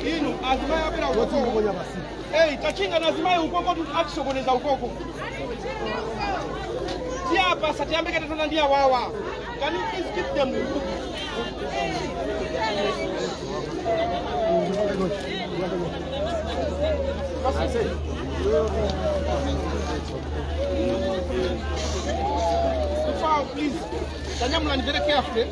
Inu azimayi abwera ukoko. Hey, tachinga na azimayi ukoko atisokoneza ukoko. Tiapa satiyambeke tatona ndi awawa. Can you please keep them? Foul, please. Tanyamulani very carefully.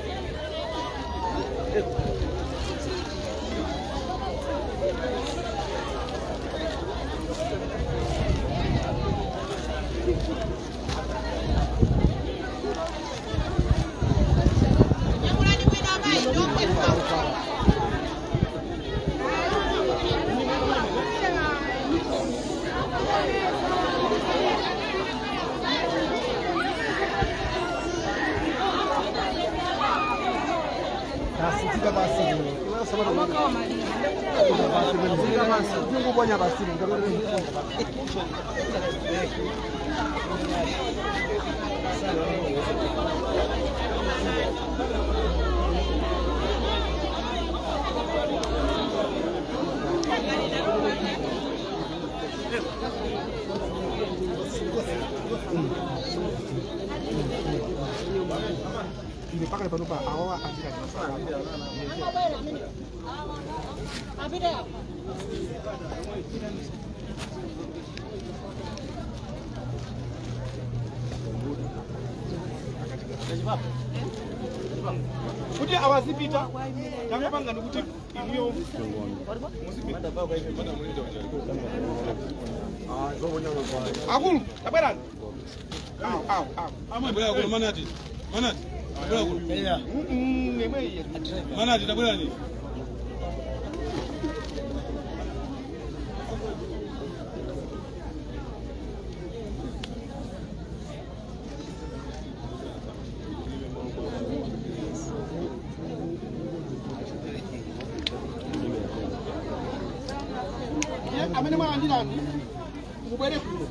Ine pakali panopa awawa azira. Kuti awazipita tangopanga ndikuti inuyo muzipita. Akulu tabwerani. Awu, awu, awu. Amwe kuno manati. Manati. Tabwera kuno. Nemwe. Manati tabwerani. Amene mwalandirani mubwere kuno.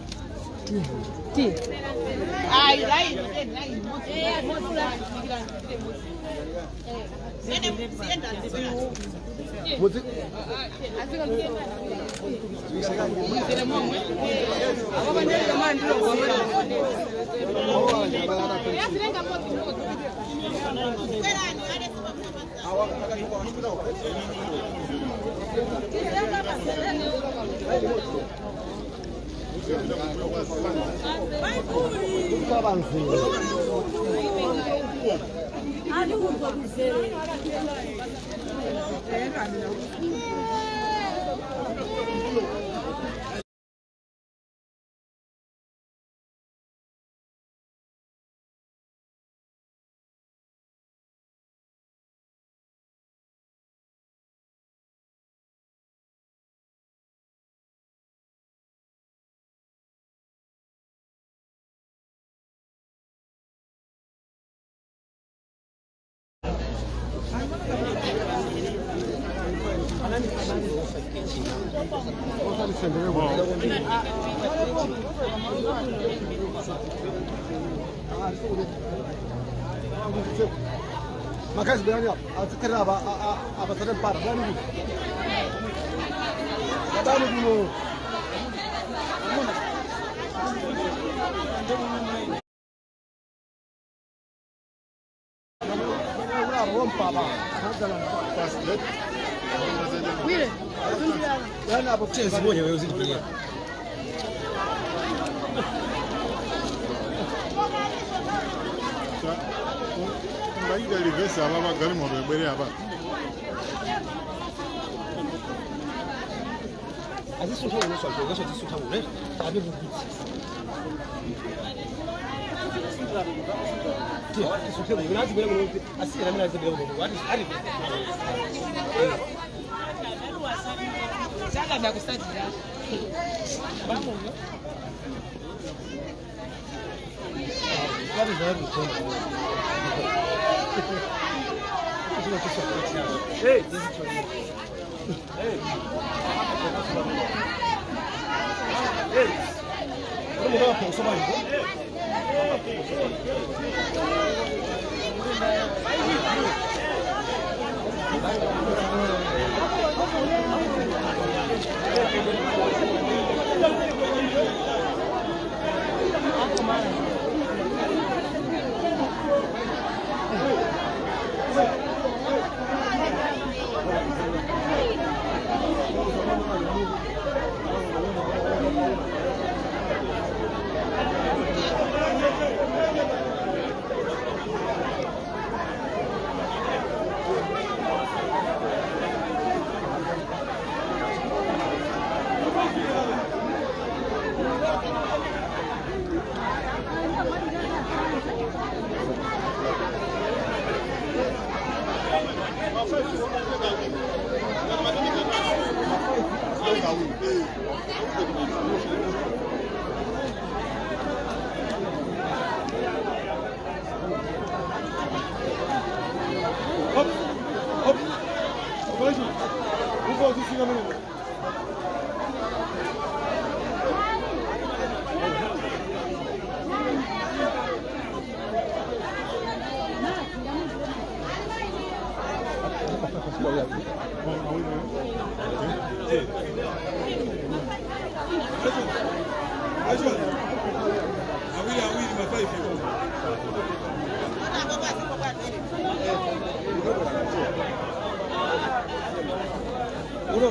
Makazi bwerani apa, atsikira apa, apasate mpata, bwerani kuno. Bwerani kuno. Ngaita reverse apa pagalimoto ibwere apa. Hop. Hop. Operation. Ufa uzifika mimi. Operation. Awili awili mafaifi. Uno.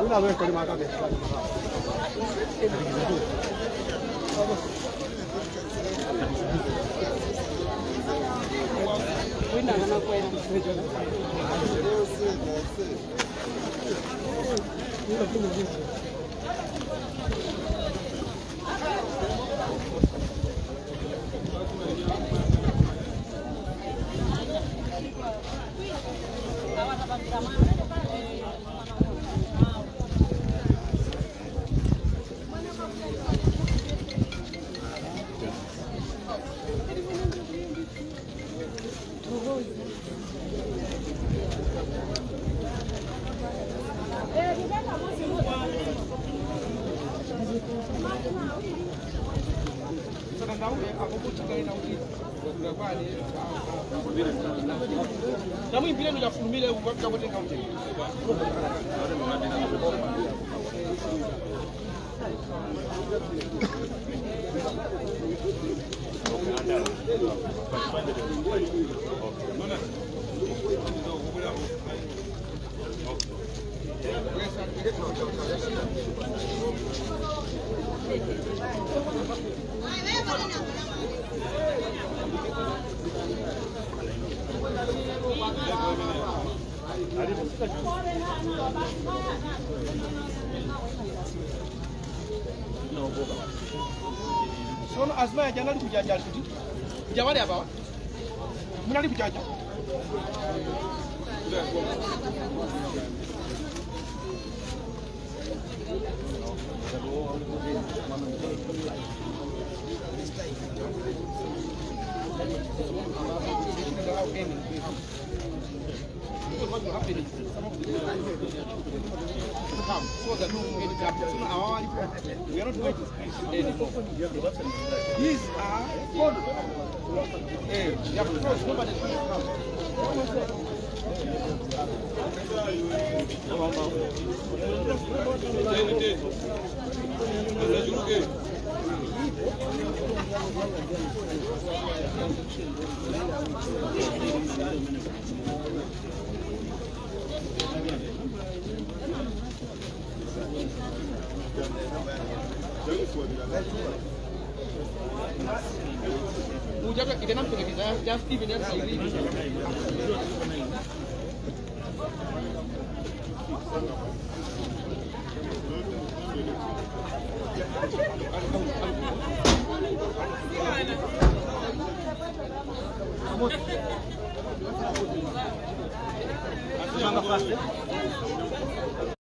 Una vez con el Tamuimbire ndikafulumire chakutenga mtengo. Sono azimai aja anali kujaja ali kuti kujawale apawa munali kujaja. Because what will happen is some of the come so that we end up so our we are not going to anymore. These are gone. Yeah, because nobody is going to come. Just even just leave. Mama fast.